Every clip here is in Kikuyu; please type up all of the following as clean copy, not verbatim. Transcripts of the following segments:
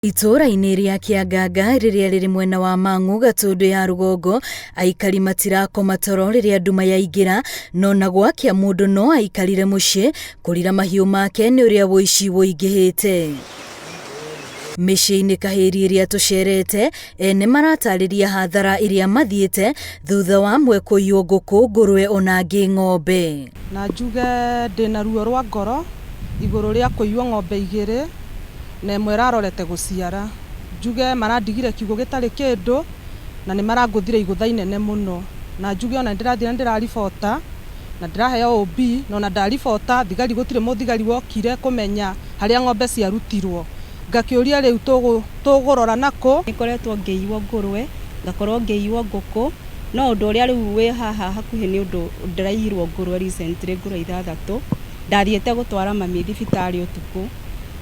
Itũũra-inĩ rĩa Kĩanganga rĩrĩa rĩrĩ mwena wa Mang'u Gatũndũ ya rũgongo, aikari matirakoma toro rĩrĩa nduma yaingĩra, no na gwakĩa mũndũ no aikarire mũciĩ kũrira mahiũ make nĩ ũrĩa ũici ũingĩhĩte. Mĩciĩ-inĩ Kahĩri ĩrĩa tũcerete, ene maratarĩria hathara ĩrĩa mathiĩte thutha wa amwe kũiywo ngũkũ, ngũrwe ona angĩ ng'ombe. Na njuge ndĩna ruo rwa ngoro igũrũ rĩa kũiywo ng'ombe igĩrĩ na ĩmwe ĩrarorete gũciara. Njuge marandigire kiugũ gĩtarĩ kĩndũ na nĩ marangũthire igũtha inene mũno. Na njuge ona nĩ ndĩrathiĩ na nĩ ndĩraribota na ndĩraheo OB na ona ndaribota thigari gũtirĩ mũthigari wokire kũmenya harĩa ng'ombe ciarutirwo. Ngakĩũria rĩu tũgũrora nakũ? Nĩ ngoretwo ngĩiywo ngũrwe, ngakorwo ngĩiywo ngũkũ, no ũndũ ũrĩa rĩu wĩ haha hakuhĩ nĩ ũndũ ndĩraiyirwo ngũrwe recently ngũrwe ithathatũ. Ndathiĩte gũtwara mami thibitarĩ ũtukũ,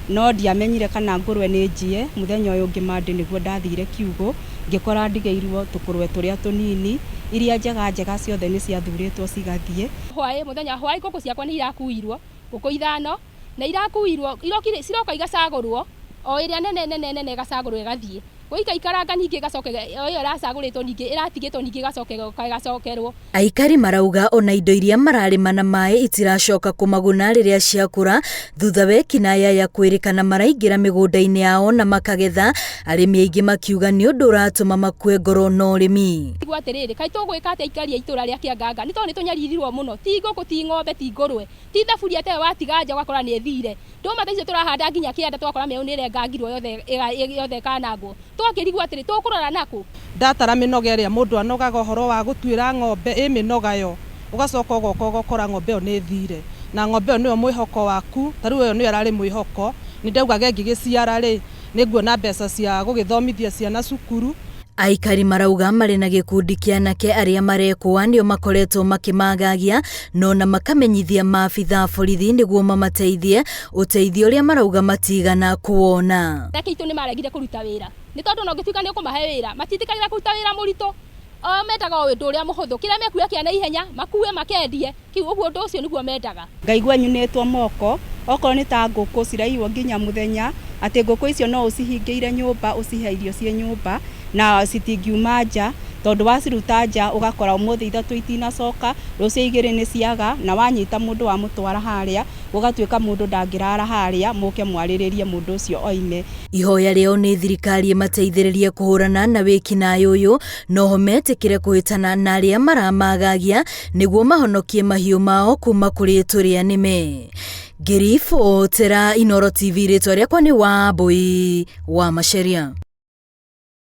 no ndiamenyire kana ngũrwe nĩ njiye. Mũthenya ũyũ ũngĩ Monday nĩguo ndathire kiugũ, ngĩkora ndigĩirwo tũkũrwe tũrĩa tũnini, iria njega njega ciothe nĩ ciathurĩtwo cigathiĩ. Hwaĩ, mũthenya wa hwaĩ ngũkũ ciakwa nĩ irakuirwo, ngũkũ ithano, na irakuirwo, irokire, ciroka igacagũrwo, o ĩrĩa nene nene nene ĩgacagũrwo ĩgathiĩ. Gũikaikaranga ningĩ ĩgacoka o ĩyo ĩracagũrĩtwo ningĩ ĩratigĩtwo ningĩ ĩgacoka ĩgoka ĩgacokerwo. Aikari marauga ona indo iria mararĩma na maĩ itiracoka kũmaguna rĩrĩa ciakũra thutha wa ekinaĩ aya kwĩrĩkana maraingĩra mĩgũnda-inĩ yao na makagetha, arĩmi aingĩ makiuga nĩ ũndũ ũratũma makue ngoro na ũrĩmi. Igua atĩrĩrĩ, kaĩ tũgwĩka atĩa aikari a itũra rĩa Kĩanganga nĩ tondũ nĩ tũnyaririrwo mũno, ti ngũkũ, ti ng'ombe, ti ngũrwe, ti thaburia ta ĩyo watiga nja ũgakora nĩ ĩthire. Ndũma ta icio tũrahanda nginya kĩanda tũgakora mĩeũ nĩ ĩrengangirwo yothe yothe ĩkanangwo. Tũgakĩrigwo atĩrĩ, tũkũrora nakũ? Ndatara mĩnoga ĩrĩa mũndũ anogaga ũhoro wa gũtuĩra ng'ombe ĩ mĩnoga yo, ũgacoka ũgoka ũgakora ng'ombe ĩyo nĩ ĩthire. Na ng'ombe ĩyo nĩyo mwĩhoko waku, ta rĩu ĩyo nĩyo ĩrarĩ mwĩhoko, nĩ ndaugaga ĩngĩgĩciara rĩ, nĩ nguona mbeca cia gũgĩthomithia ciana cukuru. Aikari marauga marĩ na gĩkundi kĩa anake arĩa marekũa nĩo makoretwo makĩmagagia na ona makamenyithia maabitha a borithi nĩguo mamateithie, ũteithio ũrĩa marauga matigana kũwona. Anake aitũ nĩ maregire kũruta wĩra nĩ tondũ ona ũngĩtuĩka nĩ ũkũmahe wĩra matiĩtĩkagĩra kũruta wĩra mũritũ, o mendaga o ũndũ ũrĩa mũhũthũ, kĩrĩa mekuoya kĩa naihenya makue makendie. Kĩu ũguo ũndũ ũcio nĩguo mendaga. Ngaigua nyunĩtwo moko, okorwo nĩ ta ngũkũ ciraiywo nginya mũthenya, atĩ ngũkũ icio no ũcihingĩire nyũmba ũcihe irio ciĩ nyũmba na citingiuma nja, tondũ waciruta nja ũgakora ũmũthĩ ithatũ itinacoka, rũciũ igĩrĩ nĩ ciaga, na wanyita mũndũ wamũtwara harĩa, gũgatuĩka mũndũ ndangĩrara harĩa, mũke mwarĩrĩrie mũndũ ũcio oime. Ihoya rĩao nĩ thirikari ĩmateithĩrĩrie kũhũrana na wĩkinaĩ ũyũ, noho metĩkĩre kũhĩtana na arĩa maramagagia nĩguo mahonokie mahiũ mao kuma kũrĩ tũrĩa nĩme. Ngĩribotera Inooro TV rĩtwa rĩakwa nĩ Wambũi wa Macharia.